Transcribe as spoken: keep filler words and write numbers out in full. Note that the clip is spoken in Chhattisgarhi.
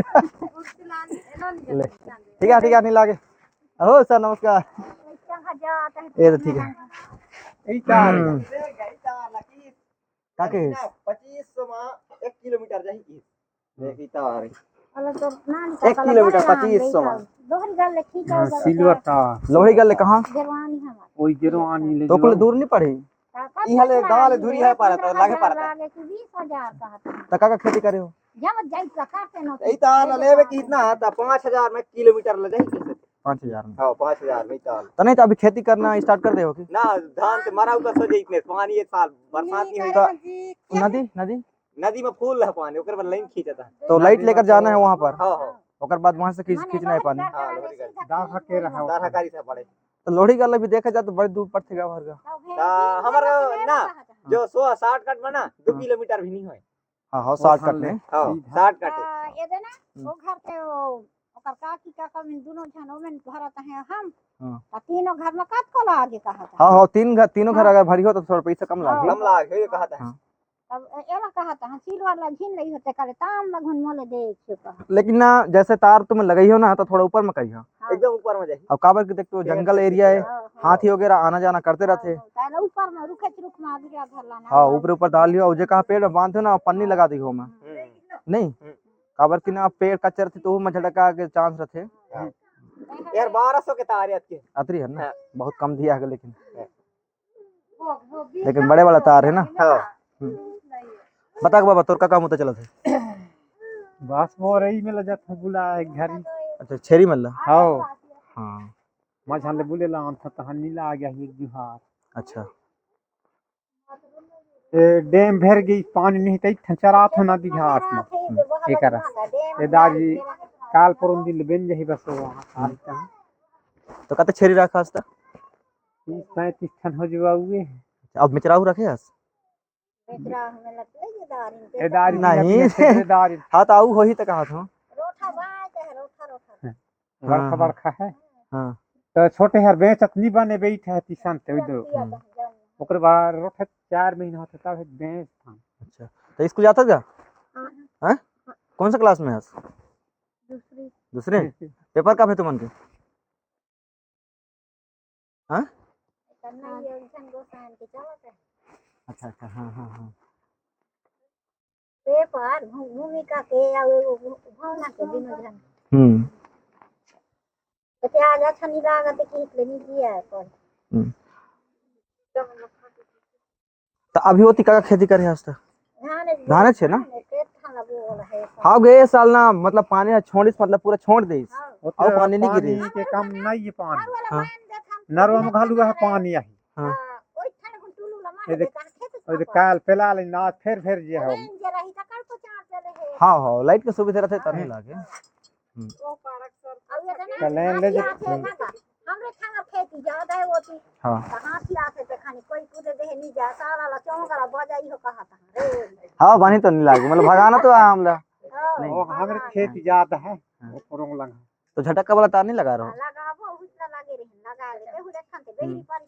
ले, ठीक है, ठीक है, नहीं लागे। हो सर, नमस्कार। ये तो ठीक है। हम्म। का कहिस? पच्चीस सौ मा एक किलोमीटर जाही कहिस। देख, ई तार। एक किलोमीटर पच्चीस सौ मा। हाँ, सिल्वर तार। लोहड़ी गल ले कहाँ? वही गेरवानी ले तो कुल जाओ। दूर नहीं पड़े? इहाँ ले गाँव ले दूरी है पारा, तो लागे पारा। त का का खेती करे हो? ई तार ला लेबे कितना? त पाँच हजार में किलोमीटर ले जाही कहिस। पाँच हजार में? हाँ, पाँच हजार में ई तार। त नहीं, त अभी खेती करना start कर दे हो कि? ना, धान से मरा उतर सो जाई इतने, पानी एक साल बरसात नहीं होई। त नदी, नदी? नदी में full है पानी, ओकर बाद लाइन खींचता है। तो लाइट लेकर जाना है वहाँ पर? हाँ, हाँ। ओकर बाद वहाँ से खींच, खींचना है पानी। हाँ, लोहरी गल। दारहा के रहा। दारहा कारी से पड़े। तो लोहरी गल अभी देखा जाए तो बड़ी दूर पड़थे गाँव भर का। त हमर ना, जो सौ साठ कट में ना, दो किलोमीटर भी नहीं होय। हाँ, हाँ, साठ कट में। हाँ, साठ कट। ये देना, वो घर के वो, ओकर काकी काका में दोनों झन ओमें भरत हैं हम। हाँ। त तीनों घर में कतको लागे कहत हैं। हाँ, हाँ, तीन घर, तीनों घर अगर भरी हो तो थोड़ा पैसा कम लागे। कम लागे, ये कहत हैं। हाँ। तब एला कहत हैं, सिल्वर ला झिन लई होते करे, ताम लगुन मोले दे छे कहा। लेकिन ना, जैसे तार तुम लगई हो ना, तो थोड़ा ऊपर में करिहा। हाँ। एकदम ऊपर में जाही। अब काबर के देख, तो जंगल area है, हाँ, हाँ। हाथी वगैरह आना जाना करते रहते। हाँ, ताले ऊपर में रुखे रुख में अभी क्या धर लाना। हाँ, ऊपर ऊपर डाल लियो, और जे कहा पेड़ में बांधे ना, पन्नी लगा दी हो में। हम्म। नहीं, हम्म। काबर कि ना, पेड़ कच्चा रहते तो वो में झटका के chance रहते। हाँ। यार, बारह सौ के तार है अतके। अतरी है ना? हाँ। बहुत कम दिया है लेकिन। हाँ। लेकिन बड़े वाला तार है ना? हाँ। हम्म। बता के बाबा, तोर का काम होता चलत है? बस मोर ई में ले जात हूँ बुला एक घरी। अच्छा, छेरी मल्ला? हाँ। हाँ। मझान ले बुले ला आन था, तहां नीला आ गया एक जुहार। अच्छा। ए, डैम भर गई, पानी नहीं तई ठन चरात हो नदी घाट में। हम्म। ये करा। ए दादी, काल परोन दिन बेन जही बस वहाँ। हम्म। तो कते छेरी रखा हस त? तीस पैंतीस ठन हो जुआ हुए। अब मिचराहू रखे हस? मिचराहू में लगते ये दारिन के ए दारिन नहीं। लगते ये दारिन। हाँ, तो आऊ होही त कहा था। रोठा बाय के है, रोठा, रोठा। हाँ, बड़खा, हाँ। बड़खा है। हाँ। तो छोटे हर बेचत नहीं बने, बैठ है तीसन ते उधर। हम्म। ओकर बाद रोठा चार महीना होता तब बेच था। अच्छा, तो स्कूल जाता जा? हाँ। हाँ? कौन सा class में है? दूसरी। दूसरे? पेपर कब है तुमन के? हाँ? अच्छा, अच्छा, हाँ, हाँ, हाँ। पेपर, भू-, भूमिका के या वो, वो, वो भावना के बिना ध्यान। हम्म। तो क्या आज अच्छा नहीं लगा तो कि इसलिए नहीं किया है पर। हम्म। तो अभी ओती का खेती करे हस त? धान है, धान है छे ना? धान है, खेत धान लगो वाला है। हाँ गे, ए साल ना, मतलब, पानी ह छोड़िस, मतलब, पूरा छोड़ देइस। हाँ। अउ पानी नहीं गिरे। पानी के कम नहीं है पानी। हाँ। नरवा में घालू है पानी आही। हाँ। हाँ, ओई ठन गुन टुलू ला मार ए देख, देता है, खेत ए देख, काल पेला ले ना, फेर, फेर जे हो। लाइन जे रही त कल को चार चले है। हाँ, हाँ, लाइट के सुविधा रहते, तब नहीं लागे। हम्म। वो पारक सर। अब ये तो ना, चलें, ले जा। हाथी आथे ना का। हमरे खाना खेती ज्यादा है वो थी। हाँ। तो हाथी आथे ते खानी कोई कूदे दे नहीं जा, सारा ला चौंका ला बजाई हो कहा था। रे। हाँ, पानी तो नहीं लागे, मतलब भगाना तो है हमला। हाँ, नहीं। वो हमरे खेती ज्यादा है, हाँ। वो पुरंग लंग। तो झटक्का वाला तार नहीं लगा रहो? लगाबो, उतना लगे रहे, लगा ले, केहू ले खान ते, बेहरी हम्म। पर